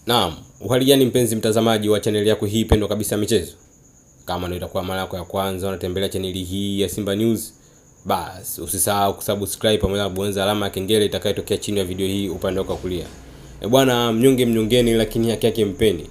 Naam, uhali gani mpenzi mtazamaji wa chaneli yako hii pendwa kabisa michezo. Kama ndio itakuwa mara yako ya kwanza unatembelea chaneli hii ya Simba News, bas usisahau kusubscribe pamoja na kubonyeza alama ya kengele itakayotokea chini ya video hii upande wako wa kulia. E bwana, mnyonge mnyongeni, lakini haki yake mpeni.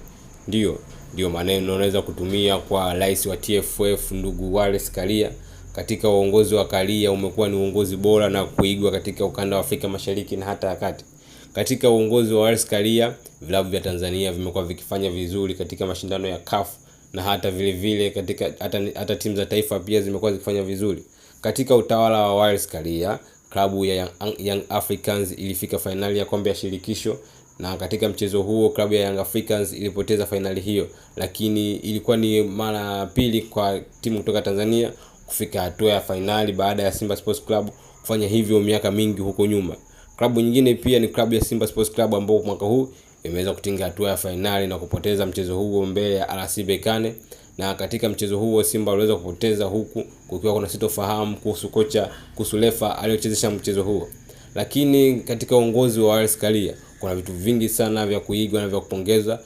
Ndio maneno unaweza kutumia kwa rais wa TFF ndugu Wallace Karia. Katika uongozi wa Karia umekuwa ni uongozi bora na kuigwa katika ukanda wa Afrika Mashariki na hata ya Kati. Katika uongozi wa Wallace Karia, vilabu vya Tanzania vimekuwa vikifanya vizuri katika mashindano ya CAF na hata vile vile katika hata timu za taifa pia zimekuwa zikifanya vizuri. Katika utawala wa Wallace Karia, klabu ya Young Africans ilifika fainali ya kombe ya shirikisho, na katika mchezo huo klabu ya Young Africans ilipoteza fainali hiyo, lakini ilikuwa ni mara ya pili kwa timu kutoka Tanzania kufika hatua ya fainali baada ya Simba Sports Club kufanya hivyo miaka mingi huko nyuma. Klabu nyingine pia ni klabu ya Simba Sports Club ambao mwaka huu imeweza kutinga hatua ya fainali na kupoteza mchezo huo mbele ya RC Berkane, na katika mchezo huo Simba waliweza kupoteza huku kukiwa kuna sitofahamu kuhusu kocha, kuhusu refa aliyochezesha mchezo huo. Lakini katika uongozi wa Wallace Karia kuna vitu vingi sana vya kuigwa na vya kupongeza,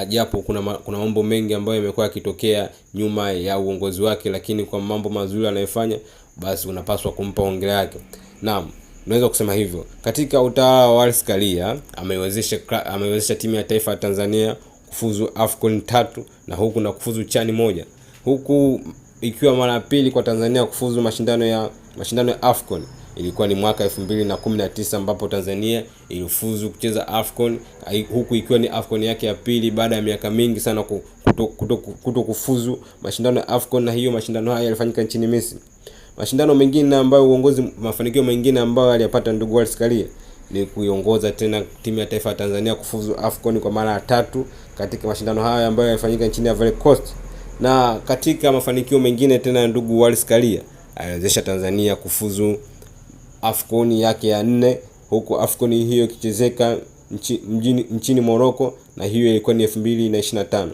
japo kuna mambo mengi ambayo yamekuwa yakitokea nyuma ya uongozi wake, lakini kwa mambo mazuri anayofanya basi unapaswa kumpa hongera yake. Naam, unaweza kusema hivyo. Katika utawala wa Wallace Karia ameiwezesha timu ya taifa ya Tanzania kufuzu AFCON 3 na huku na kufuzu CHAN 1, huku ikiwa mara ya pili kwa Tanzania kufuzu mashindano ya AFCON. Ilikuwa ni mwaka 2019 ambapo Tanzania ilifuzu kucheza AFCON, huku ikiwa ni AFCON yake ya pili baada ya miaka mingi sana kuto kufuzu mashindano ya AFCON, na hiyo mashindano haya yalifanyika nchini Misri. Mashindano mengine ambayo uongozi, mafanikio mengine ambayo aliyapata ndugu Wallace Karia ni kuiongoza tena timu ya taifa ya Tanzania kufuzu AFCON kwa mara ya 3 katika mashindano haya ambayo yalifanyika nchini Ivory Coast. Na katika mafanikio mengine tena ndugu Wallace Karia aliwezesha Tanzania kufuzu AFCON yake ya 4, huku AFCON hiyo ikichezeka nchini Morocco, na hiyo ilikuwa ni 2025.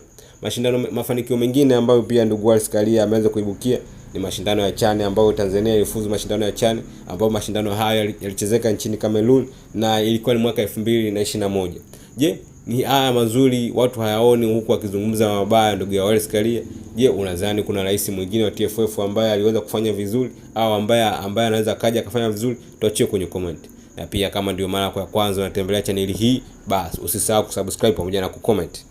Mafanikio mengine ambayo pia ndugu Wallace Karia ameweza kuibukia ni mashindano ya CHAN ambayo Tanzania ilifuzu mashindano ya CHAN, ambayo mashindano haya yalichezeka nchini Cameroon na ilikuwa ni mwaka 2021. Je, ni haya mazuri watu hayaoni huku wakizungumza mabaya ndugu ya Wallace Karia? Je, unadhani kuna rais mwingine wa TFF ambaye aliweza kufanya vizuri au ambaye anaweza kaja akafanya vizuri? Tuachie kwenye comment. Na pia kama ndio mara yako ya kwanza unatembelea channel hii, basi usisahau kusubscribe pamoja na kucomment.